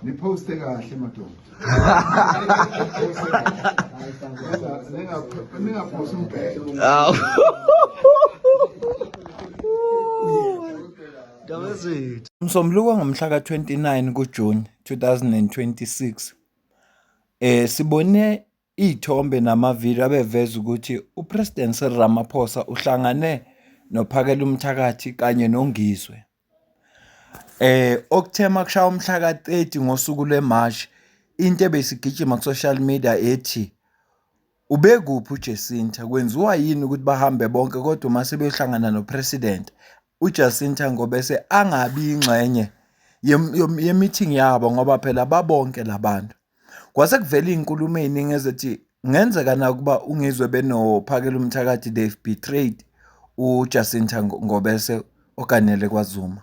Niposte kahle madoda. Ningaphosi umbhede. Awu. Ndabezitha. Msombuluko ngomhla ka-29 kuJuni 2026 sibone iy'thombe namavidiyo abeveza ukuthi uPresident Cyril Ramaphosa uhlangane noPhakelumthakathi kanye noNgizwe. Okuthe makushaya umhla ka-30 ngosuku lweMashi, into ebesigijima ku-social media ethi ubekuphi uJacinta, kwenziwa yini ukuthi bahambe bonke kodwa uma sebeyohlangana no-president uJacinta Ngobese angabi yingxenye ye-meeting yabo ngoba phela babonke labantu. Kwase kuvela iy'nkulumo ey'ningi ezithi kungenzeka nakuba uNgizwe benoPhakelumthakathi they've betrayed uJacinta Ngobese oganele kwaZuma.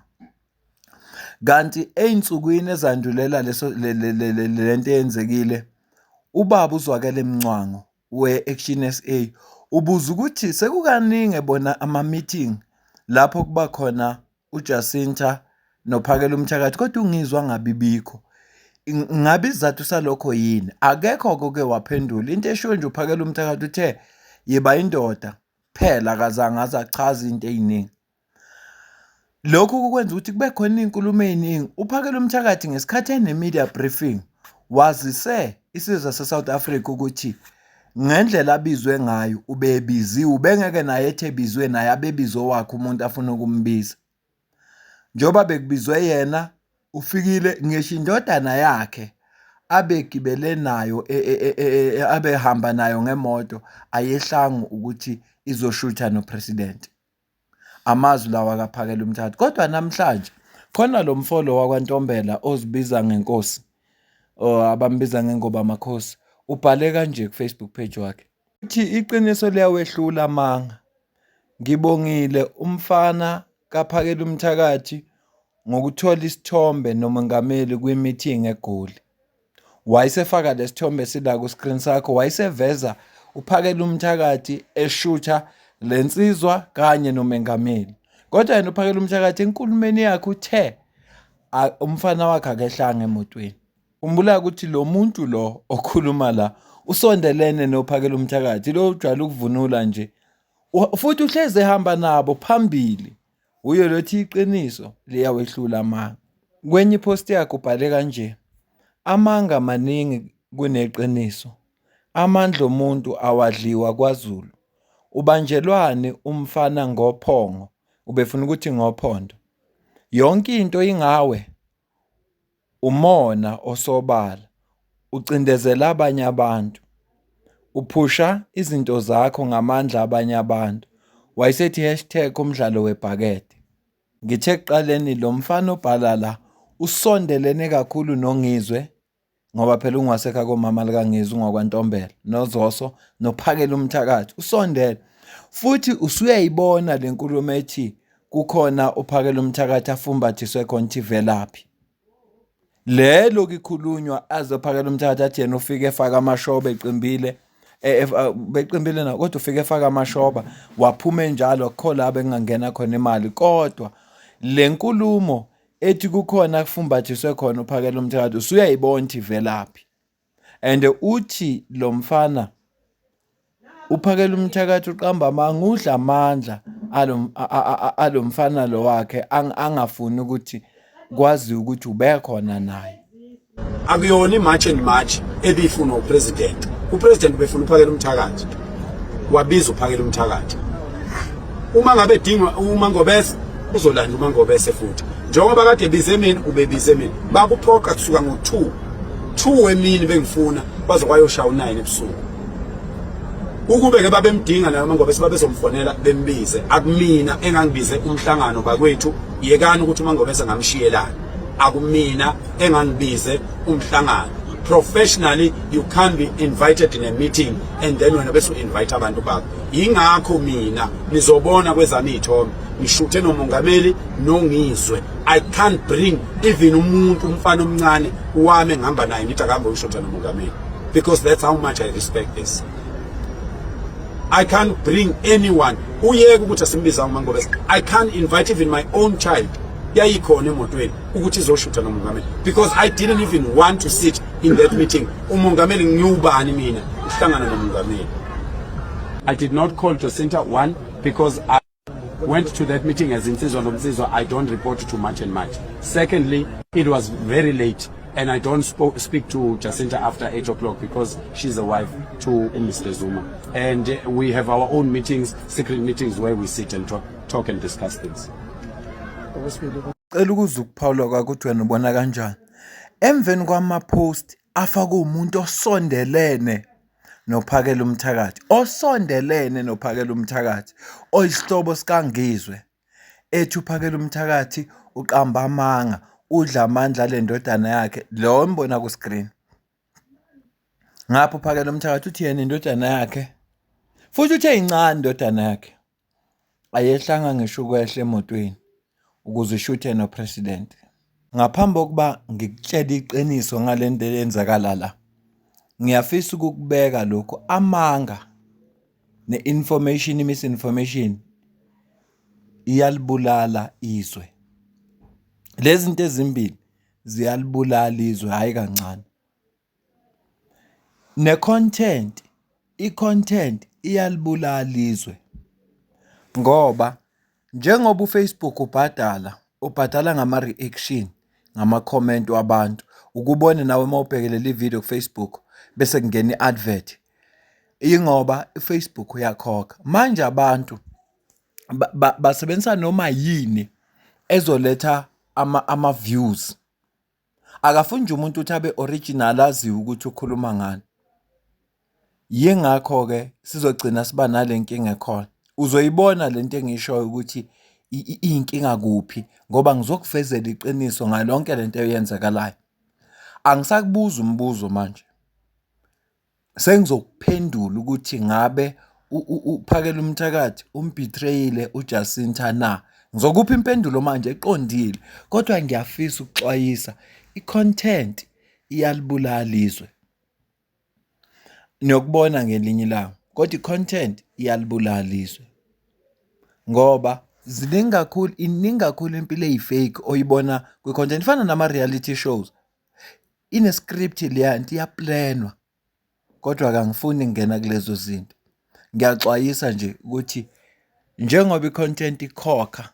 Kanti ey'nsukwini ezandulela leso lento eyenzekile, ubaba uZwakele Mncwango we-Action SA ubuza ukuthi sekukaningi ebona ama-meeting lapho kuba khona uJacinta noPhakelumthakathi kodwa uNgizwe angabibikho. Ngabe isizathu salokho yini? Akekho-ke oke waphendula. Into eshiwo nje uPhakelumthakathi uthe yiba indoda kuphela akazange aze achaze into ey'ningi. Lokhu kukwenza ukuthi kube khona iy'nkulumo ey'ningi. UPhakelumthakathi ngesikhathi ene-media briefing wazise isizwe sase-South Africa ukuthi ngendlela abizwe ngayo ubebiziwe, ubengeke naye ethi ebizwe naye abebize owakhe umuntu afuna ukumbiza. Njengoba bekubizwe yena ufikile ngisho indodana yakhe abegibele nayo e, e, e, abehamba nayo ngemoto ayehlangu ukuthi izoshutha nopresident. Amazwi lawa kaPhakela umthathu. Kodwa namhlanje khona lo mfolo wakwaNtombela ozibiza ngenkosi or abambiza ngengoba amakhosi ubhale kanje ku-Facebook page wakhe. Uthi iqiniso liyawehlula amanga. Ngibongile umfana kaPhakela umthakathi ngokuthola isithombe nomengameli kwi-meeting eGoli. Wayesefaka lesithombe sila ku-screen sakho, wayeseveza uPhakela umthakathi eshutha le nsizwa kanye nomengameli. Kodwa yena uPhakela umthakathi enkulumeni yakhe uthe umfana wakhe akehlanga emotweni. Khumbula ukuthi lo muntu lo okhuluma la usondelene noPhakela umthakathi, lo ujwayele ukuvunula nje futhi uhlezi ehamba nabo phambili. Uye lothi iqiniso liyawehlula amanga. Kwenye ipost yakhe ubhale kanje, amanga maningi kuneqiniso. Amandla omuntu awadliwa kwaZulu. Ubanjelwani umfana ngophongo? Ubefuna ukuthi ngophondo. Yonke into ingawe. Umona osobala, ucindezela abanye abantu, uphusha izinto zakho ngamandla abanye abantu. Wayesethi hashtag umdlalo webhakede. Ngithe ekuqaleni lo mfana obhala la usondelene kakhulu noNgizwe ngoba phela ungasekho komama likaNgizwe ungakwaNtombela noZoso noPhakela umthakathi usondele futhi usuyayibona le nkulumo ethi kukhona uphakela umthakathi afumbathiswe khona ukuthi ivelaphi lelo kikhulunywa azophakela umthakathi athi yena ufike efaka amashoba eqimbile e, e, beqimbile na kodwa ufike efaka amashoba waphuma enjalo akukho la bekungangena khona imali kodwa le nkulumo ethi kukhona kufumbathiswe khona uphakela umthakathi usuyayibona ukuthi ivelaphi and uthi lo mfana uphakela umthakathi uqamba amanga udla amandla alo mfana lo wakhe angafuni ukuthi kwaziwe ukuthi ubekhona naye. Akuyona i-March and March ebifunwa upresident. Upresident ubefuna uphakela umthakathi, wabiza uphakela umthakathi. Uma ngabe edingwa uMangobese uzolanda uMangobese futhi, njengoba kade ebize mina ubebize mina. Bakuphoqa kusuka ngo-2 2 emini bengifuna kwaze kwayoshaya u-9 ebusuku. Ukube ke babemdinga naye uMangobese babezomfonela bembize. Akumina engangibize umhlangano bakwethu, yekani ukuthi uMangobese ngamshiyelani. Akumina engangibize umhlangano. Professionally, you can't be invited in a meeting and then wena bese u-invite abantu bakho. Yingakho mina nizobona kwezami iy'thombe ngishuthe nomongameli noNgizwe. I can't bring even umuntu, umfana omncane wami engihamba naye, ngithi akuhambe uyoshutha nomongameli, because that's how much I respect this. I can't bring anyone. Uyeke ukuthi asimbiza uMangobese. I can't invite even my own child, yayikhona emotweni, ukuthi izoshutha nomongameli, because I didn't even want to sit in that meeting. Umongameli, ngiwubani mina uhlangana nomongameli? I did not call Jacinta, one, because I went to that meeting as Insizwa Nomsizwa. I don't report to March and March. Secondly, it was very late and I don't speak to Jacinta after 8 o'clock because she's a wife to Mr. Zuma. And we have our own meetings, secret meetings, where we sit and talk and discuss things. Cela ukuzwa ukuphawula kwakho ukuthi wena ubona kanjani. Emveni kwama-post afakwe umuntu osondelene nophakela umthakathi, osondelene nophakela umthakathi, oyisihlobo sikaNgizwe, ethi uphakela umthakathi uqamba amanga, udla amandla ale ndodana yakhe, lo ombona ku-screen. Ngapha uphakela umthakathi uthi yena indodana yakhe, futhi uthe incane indodana yakhe, ayehlanga ngisho ukwehla emotweni ukuze ishuthe no-president. Ngaphambi kokuba ngikutshele iqiniso ngale nto eyenzakala la, ngiyafisa ukukubeka lokhu, amanga ne-information, i-misinformation iyalibulala izwe. Lezi zinto ezimbili ziyalibulala izwe, hhayi kancane. Ne-content, i-content iyalibulala izwe ngoba njengoba uFacebook ubhadala, ubhadala ngama-reaction, ngama-comment wabantu. Ukubone nawe uma ubhekelela i-video ku-Facebook bese kungena i-advert, yingoba uFacebook uyakhokha. Manje abantu basebenzisa noma yini ezoletha ama-views. Akafuni nje umuntu ukuthi abe original, aziwe ukuthi ukhuluma ngani. Yingakho-ke sizogcina siba nale nkinga ekhona. Uzoyibona le nto engiyishoyo ukuthi iyinkinga kuphi, ngoba ngizokuvezela iqiniso ngayo yonke le nto eyenzakalayo. Angisakubuzi umbuzo manje, sengizokuphendula ukuthi ngabe uphakela umthakathi umbhitreyile uJacinta na? Ngizokupha impendulo manje eqondile, kodwa ngiyafisa ukuxwayisa, i-content iyalibulala izwe. Niyokubona ngelinye ilanga, kodwa i-content iyalibulala izwe ngoba ziningi kakhulu, iningi kakhulu impilo eyi-fake oyibona kwi-content. Ifana nama-reality shows, ine-script leya nto, iyaplenwa, kodwa-ke angifuni ukungena kulezo zinto. Ngiyaxwayisa nje ukuthi njengoba i-content ikhokha,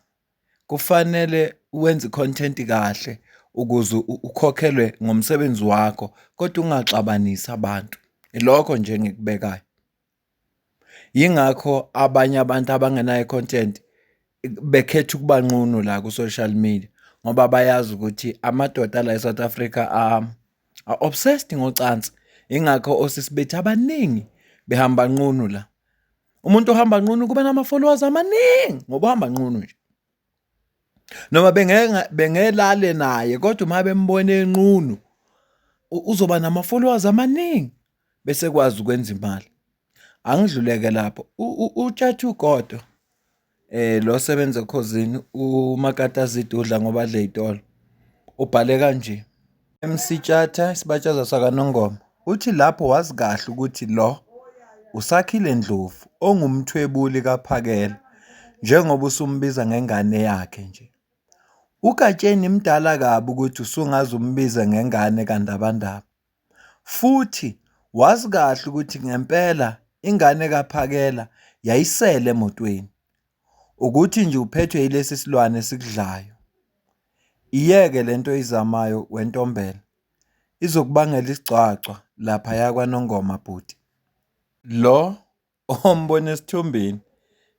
kufanele wenze i-content kahle ukuze ukhokhelwe ngomsebenzi wakho, kodwa ungaxabanisi abantu. Ilokho nje engikubekayo. Yingakho abanye abantu abangenayo i-content bekhetha ukuba nqunu la ku-social media, ngoba bayazi ukuthi amadoda ala e-South Africa a-obsessed ngocansi. Yingakho osisi bethu abaningi behamba nqunu la. Umuntu ohamba nqunu kuba nama-followers amaningi ngoba uhamba nqunu nje. Noma bengelale naye, kodwa uma bembona enqunu uzoba nama-followers amaningi bese kwazi ukwenza imali. Angidluleke lapho. UTshatha uGodo lo osebenza eKhozini, umakata azidudla ngoba adle itolo. Ubhale kanje. MC Tshatha, isibatshaza sakaNongoma, uthi lapho wazi kahle ukuthi lo uSakhile Ndlovu ongumthwebuli kaPhakela njengoba usumbiza ngengane yakhe nje. UGatsheni mdala kabi ukuthi usungaze umbize ngengane kaNdabandaba. Futhi wazi kahle ukuthi ngempela ingane kaPhakela yayisele emotweni. Ukuthi nje uphethwe yilesi silwane esikudlayo. Iyeke le nto oyizamayo weNtombela, izokubangela isigcwagcwa laphaya kwaNongoma bhuti. Lo ombona esithombeni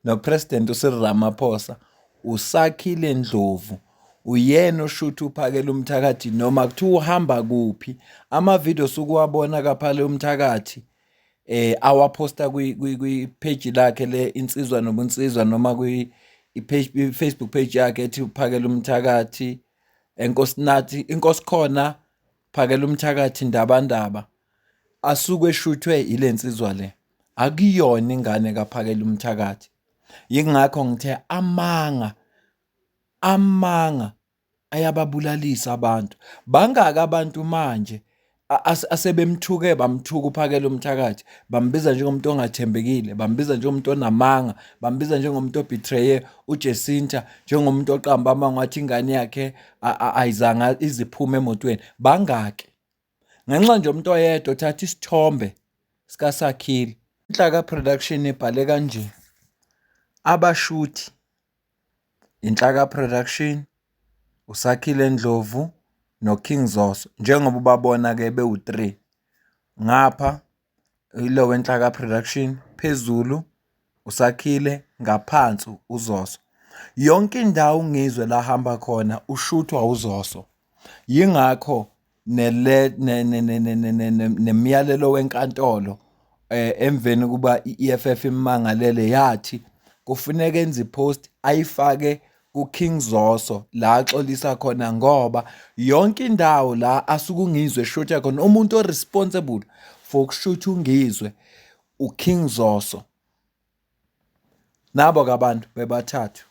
noPresident uCyril Ramaphosa uSakhile Ndlovu, uyena oshutha uphakela umthakathi noma kuthiwa uhamba kuphi. Ama-video osuke uwabona kaphale umthakathi awaphosta kwi-page lakhe le Insizwa Nobunsizwa, noma kwi-Facebook page yakhe ethi uphakela umthakathi, Enkosinathi, Inkosikhona. Phakela umthakathi Ndabandaba asuke eshuthwe ile nsizwa le. Akuyona ingane kaPhakela umthakathi. Yingakho ngithe amanga amanga ayababulalisa abantu. Bangaki abantu manje asebemthuke bamthuka uphakela umthakathi bambiza njengomuntu ongathembekile bambiza njengomuntu onamanga bambiza njengomuntu obetraye uJacinta njengomuntu oqamba amanga wathi ingane yakhe ayizanga iziphume emotweni bangaki ngenxa nje umuntu oyedwa othatha isithombe sikaSakhile Inhlaka Production ibhale kanje abashuthi Inhlaka Production, uSakhile Ndlovu noKing Zoso njengoba ubabona-ke bewu-three. Ngapha ilo weNhlaka Production, phezulu uSakhile, ngaphansi uZoso. Yonke indawo uNgizwe la ahamba khona ushuthwa uZoso. Yingakho nemiyalelo wenkantolo emveni kuba i-E_F_F immangalele yathi kufuneka enze i-post ayifake kuKing Zoso la axolisa khona ngoba yonke indawo la asuke uNgizwe eshutha khona umuntu o-responsible for ukushutha uNgizwe uKing Zoso. Nabo-ke abantu bebathathu.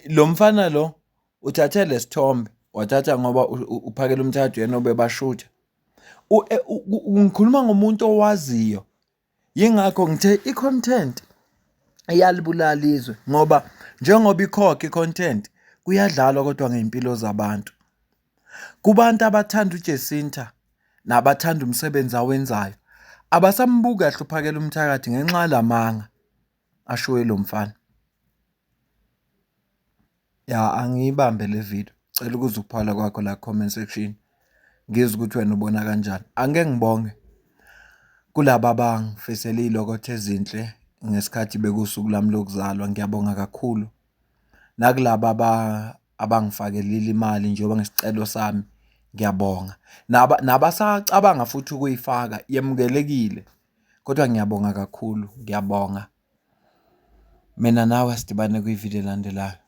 Lo mfana lo uthathe lesithombe wathatha ngoba uphakela umthathu yena obebashutha. E, ngikhuluma ngomuntu owaziyo. Yingakho ngithe i-content iyalibulala izwe ngoba njengoba ikhokha i-content kuyadlalwa kodwa ngey'mpilo zabantu. Kubantu abathanda uJacinta nabathanda umsebenzi awenzayo abasambuki kahle uphakela umthakathi ngenxa yalamanga ashiwo lo mfana. Ya angiyibambe le video. Cela ukuzwa ukuphawula kwakho la comment section. Ngizwe ukuthi wena ubona kanjani. Angike ngibonge kulaba abangifisela iy'lokotho ezinhle ngesikhathi bekuwusuku lwami lokuzalwa. Ngiyabonga kakhulu. Nakulaba abangifakelile imali njengoba ngesicelo sami ngiyabonga. Nabasacabanga futhi ukuyifaka yemukelekile. Kodwa ngiyabonga kakhulu, ngiyabonga. Mina nawe sidibane kwividiyo elandelayo.